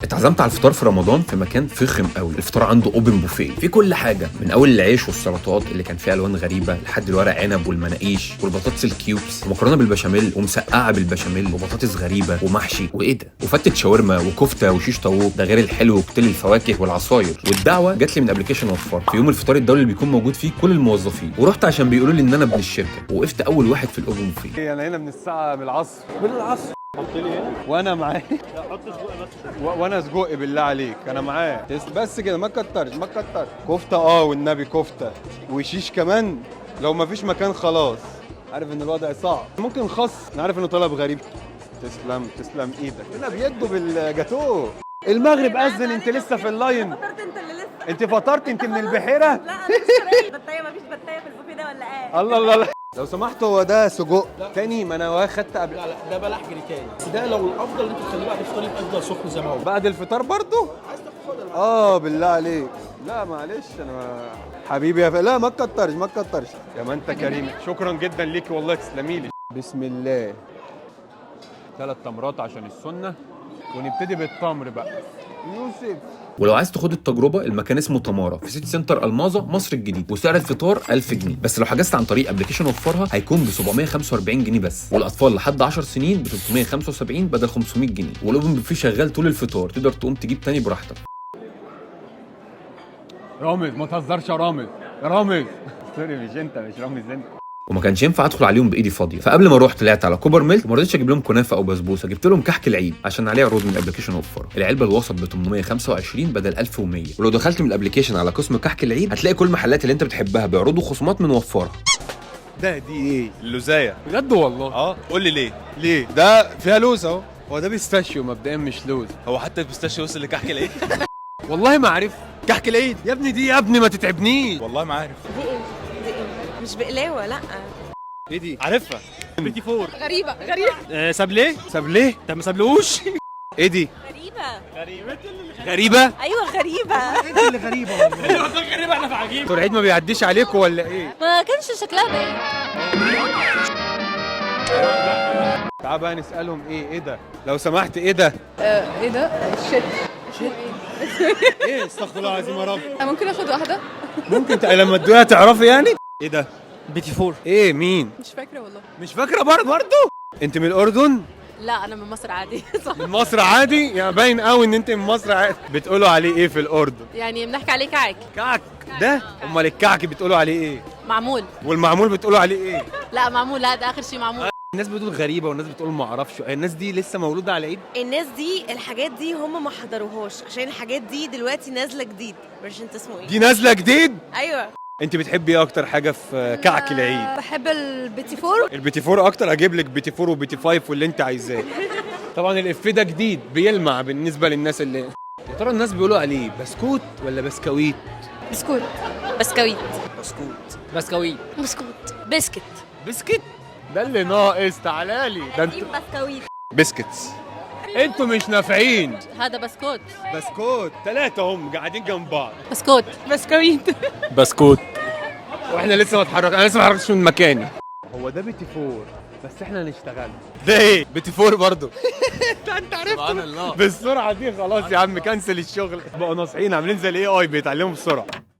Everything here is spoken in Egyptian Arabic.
اتعزمت على الفطار في رمضان في مكان فخم قوي. الفطار عنده open buffet في كل حاجه، من اول العيش والسلطات اللي كان فيها الوان غريبة لحد الورق عنب والمناقيش والبطاطس ال cubes ومكرونه بالبشاميل ومسقعه بالبشاميل وبطاطس غريبة ومحشي وايه ده وفتة شاورما وكفته وشيش طاووق، ده غير الحلو وكتيل الفواكه والعصاير. والدعوة جات لي من application وفر في يوم الفطار الدولي اللي بيكون موجود فيه كل الموظفين، ورحت عشان بيقولوا لي ان انا ابن الشركه، وقفت اول واحد في ال open buffet. انا هنا من الساعه، من العصر. من العصر. حط لي هنا. وانا معاه. لا، حط سجق بس. وانا سجق بالله عليك، انا معاه. بس كده، ما تكترش ما تكترش. كفته والنبي كفته وشيش كمان. لو ما فيش مكان خلاص. عارف ان الوضع صعب، ممكن خس. انا عارف انه طلب غريب. تسلم تسلم ايدك. لا، بيدوا بالجاتوه. المغرب اذن، انت لسه في ال line. فطرت؟ انت اللي لسه. انت فطرت؟ انت من البحيره؟ لا، انا لسه. بتايه؟ مفيش بتايه في البوفيه ده ولا ايه؟ الله الله الله. لو سمحت، هو ده سجق تاني؟ ما انا خدت قبل. لا لا، ده بلح جريتاني، بس ده لو الافضل ان انت تخليه بعد الفطار يبقى يفضل سخن زي ما هو. بعد الفطار برضو؟ عايز تاخد؟ اه بالله عليك. لا معلش، انا حبيبي يا لا ما تكترش ما تكترش. يا ما انت كريم، شكرا جدا ليك والله، تسلمي لي. بسم الله. ثلاث تمرات عشان السنه، ونبتدي بالتمر بقى يوسف. ولو عايز تاخد التجربه، المكان اسمه تمارا في سيتي سنتر الماظه مصر الجديد، وسعر الفطار 1000 جنيه بس. لو حجزت عن طريق application وفرها هيكون ب 745 جنيه بس، والاطفال لحد 10 سنين ب 375 بدل 500 جنيه. وال open buffet شغال طول الفطار، تقدر تقوم تجيب تاني براحتك. رامز، ما تهزرش يا رامز، يا رامز. sorry، مش انت، مش رامز انت. وما كانش ينفع ادخل عليهم بايدي فاضيه، فقبل ما اروح طلعت على كوبر ميلك وما رضيتش اجيب لهم كنافه او بسبوسه، جبت لهم كحك العيد عشان عليه عروض من application وفر. العلبة الوسط ب 825 بدل 1100. ولو دخلت من ال application على قسم كحك العيد هتلاقي كل المحلات اللي انت بتحبها بعروض وخصومات من وفرها. ده دي ايه؟ اللوزايه. بجد والله؟ اه، قول لي ليه. ليه؟ ده فيها لوز اهو. هو ده pistachio مبدئيا مش لوز. هو حتى ال pistachio وصل لكحك العيد؟ والله ما عارف. كحك العيد. يا ابني دي، يا ابني ما تتعبنيش. والله ما عارف. دي ايه؟ دي ايه؟ مش بقلاوه؟ لا. ايه دي؟ عارفها. بيتي فور. غريبة غريبه. سابليه. سابليه. طب ما سابلوش. ايه دي؟ غريبه. غريبه. ايوه غريبه. اللي غريبة والله، غريبه، احنا في عجيب. انتوا العيد ما بيعديش عليكم ولا ايه؟ ما كانش شكلها باين. تعال بقى نسالهم. ايه ايه ده؟ لو سمحت، ايه ده؟ ايه ده؟ shit. ايه؟ استغفر الله العظيم يا رب. ممكن اخد واحدة؟ ممكن لما تدوقها تعرفي يعني. ايه ده؟ بيتي فور. ايه؟ مين؟ مش فاكرة والله. مش فاكره برضه؟ برضه انت من الاردن؟ لا، انا من مصر عادي. صح. من مصر عادي؟ يا باين قوي ان انت من مصر عادي. بتقولوا عليه ايه في الاردن؟ يعني بنحكي عليه كعك. كعك ده؟ امال الكعك بتقولوا عليه ايه؟ معمول. والمعمول بتقولوا عليه ايه؟ لا، معمول لا، ده اخر شيء معمول. الناس بتقول غريبة والناس بتقول ما اعرفش. الناس دي لسه مولودة على العيد. الناس دي الحاجات دي هم ما حضروهاش، عشان الحاجات دي دلوقتي نازله جديد. version اسمه ايه؟ دي نازله جديد. ايوه. انت بتحبي ايه اكتر حاجة في كعك العيد؟ بحب البيتي فور. البيتي فور اكتر؟ اجيب لك بيتي فور وبيتي five واللي انت عايزاه. طبعا الافيه ده جديد بيلمع بالنسبة للناس. اللي يا ترى الناس بيقولوا عليه بسكوت ولا بسكويت؟ بسكوت. بسكويت. بسكويت. بسكوت. بسكت. بسكت. ده اللي ناقص. تعالى لي ده انتوا. بسكويت. biscuits. انتوا مش نافعين. هذا بسكوت. بسكوت. ثلاثة هم قاعدين جنب بعض. بسكوت. بسكويت. بسكوت. واحنا لسه ما اتحرك، انا لسه ما اتحركتش من مكاني. هو ده بيتي فور بس احنا هنشتغل. ده ايه؟ بيتي فور برضه. انت عرفت سبحان الله. بالسرعة دي؟ خلاص يا عم، cancel الشغل. بقوا ناصحين، عاملين زي ال AI بيتعلموا بسرعه.